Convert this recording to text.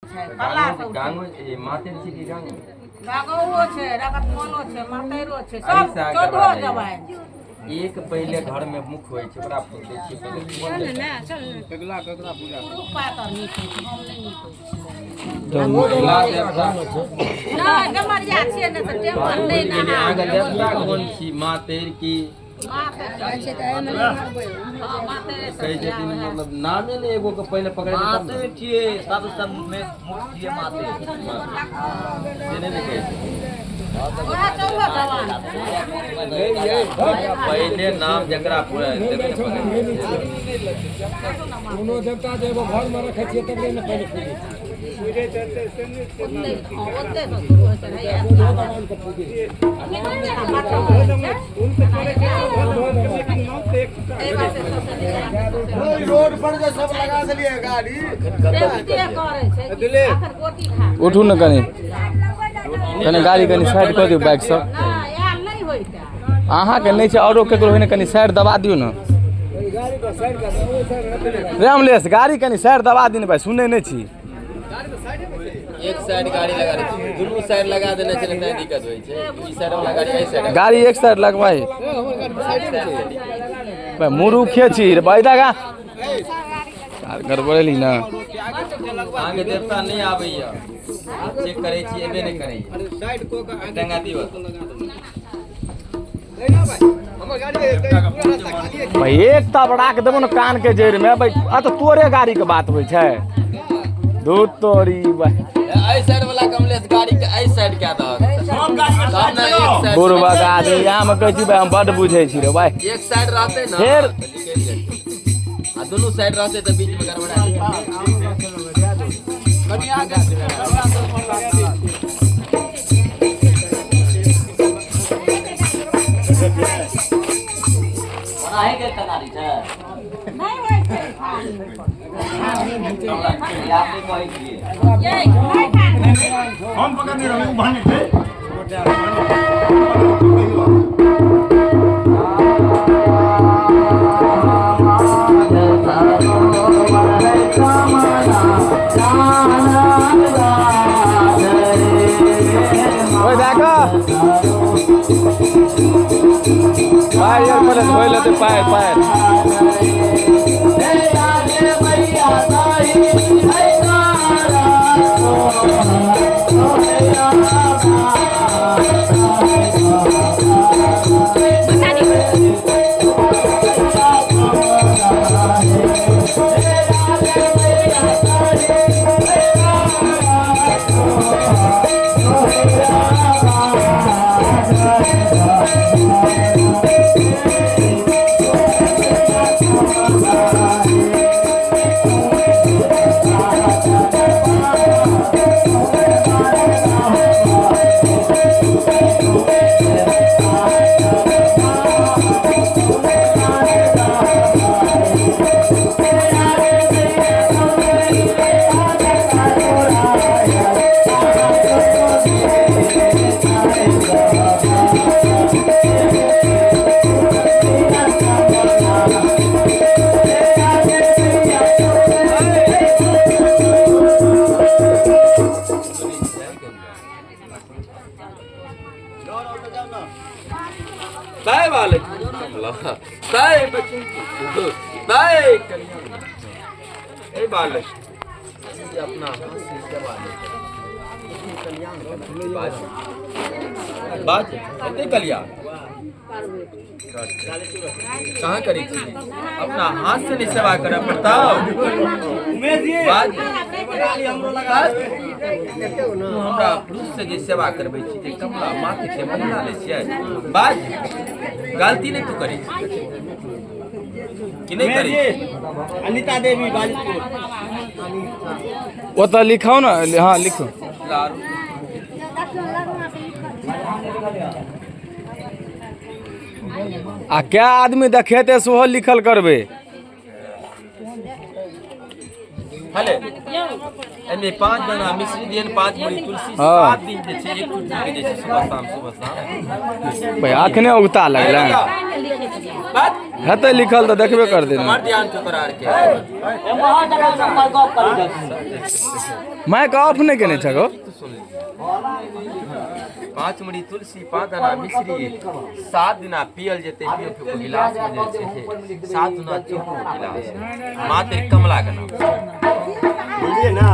छै कल्ला सब छै। गांगो ए मातेर छी कि गांगो? गागो छै, रगतमलो छै, मातैरो छै, एहि सब से अहाँके 14 बाजैए। जवाइन। एक पहिले घर में मुख होइ छै, ओकरा पूजै छियै पहिले। कोन देवता? पुरुख पातर नीपै छै, हम नहि नीपै छियै। अगिला देवता। नहि, डमरिया छियै ने तऽ टेम्पर नहि बुझि गेलियै, अहाँके नहा। देवता कोन छी, मातेर की? मातैर। हँ, मातैरे सब कहै छै। छथिन मतलब नामे ने एगो के पहिले पकड़े तब ने। माते छियै, सब सब में मुख्य छियै माते। से नहि ने कहै छै। ओएह 14 जवान छै। पहिले नाम जकरा पूरा तबे ने पकड़ै छै। कोनो देवता जे एगो घरमे रखै छियै तकरे ने पहिले पूजै छियै। ओते, हँ, ओते सँ शुरू होइ छै ने, इएह भगवानके पूजै छियै। रोड पर जे सब लगा देलियै गाड़ी। देवते करै छै कि आखिर गोटी खा। उठू ने कनि कनि, गाड़ी कनि साइड कऽ दियौ, बाइक सब। नहि, आयल नहि होइता। अहाँके नहि छै, औरो ककरो होइ ने, कनि साइड दबा दियौ ने। रे अमलेश, गाड़ी कनि साइड दबा दियौ ने भाइ, सुनै नहि छी। एक साइड गाड़ी लगा दै छी, दुनू साइड लगा देने छै ने, तैं दिक्कत होइ छै। ई साइड वाला गाड़ी एहि साइड। गाड़ी एक साइड लगवाई भाइ, मुरुखे छी रे भाइ, दागा यार, गड़बड़ेली ने। अहाँके देवता नहि आबैया, चेक करै छी, एबे नहि करैया। टंगा दियौ। भाइ, एक तबड़ाक देबो ने कान के जड़ि में भाइ। आ तऽ तोरे गाड़ी के बात होइ छै, दूध तोरी भाइ। एहि साइड वाला कमलेश गाड़ी के एहि साइड कए दहक तब ने एक साइड। बुढ़बा आदमी, यहाँ मे कहै छी भाइ, हम बड्ड बुझै छी रे भाइ। एक साइड रहतै ने फेर- तऽ निकलि जेतै, आ दुनू साइड रहतै तऽ बीच में गड़बड़ा जेतै। ओनाही के कनारी छै। नहि होइ छै खाली। याद नहि कहै छियै। ये, नहि खाली। हम पकड़ने रहबै, ओ भाने छै। ओइ दए कऽ पायर यार, पहिले धोइ लेतै पायर पायर। ताय वाले ताय बच्चन ताय कल्याण ए बालक, ई अपना हाथ से सेवा ले कल्याण। बाज बाज, एते कल्याण कहाँ करै छी? अपना हाथ से नहीं सेवा करऽ पड़तौ? बाज, तू हमरा पुरुष से जे सेवा करबै छी, जे कमला माथे के महिला लै छियै, बाज, गलती नहि तू करै छी कि नहि करै छी? अनिता देवी, बाजितपुर। ओतऽ लिखाउ ने, हँ, लिखू। लारू। आ कै आदमी देखेतै सेहो लिखल करबै। हले, एहिमे 5 दाना मिश्री दियन, 5 मुड़ी तुलसी। 7 दिन जे छै, एक चुटकी के जे छै, सुबह शाम, सुबह शाम। भाइ, अखने उगता लगलै। बात। हेतै लिखल तऽ देखबे करतै ने। हमर ध्यान छौ तोरा आरके। माइक ऑफ नहि केने छहो? 5 मुड़ी तुलसी, 5 दाना मिश्री, 7 दिना पियल जेतै, पियो फेको गिलास में जे छै से 7 दिना चोको गिलास, मात्र कमला के नाम। बुझलियै ना।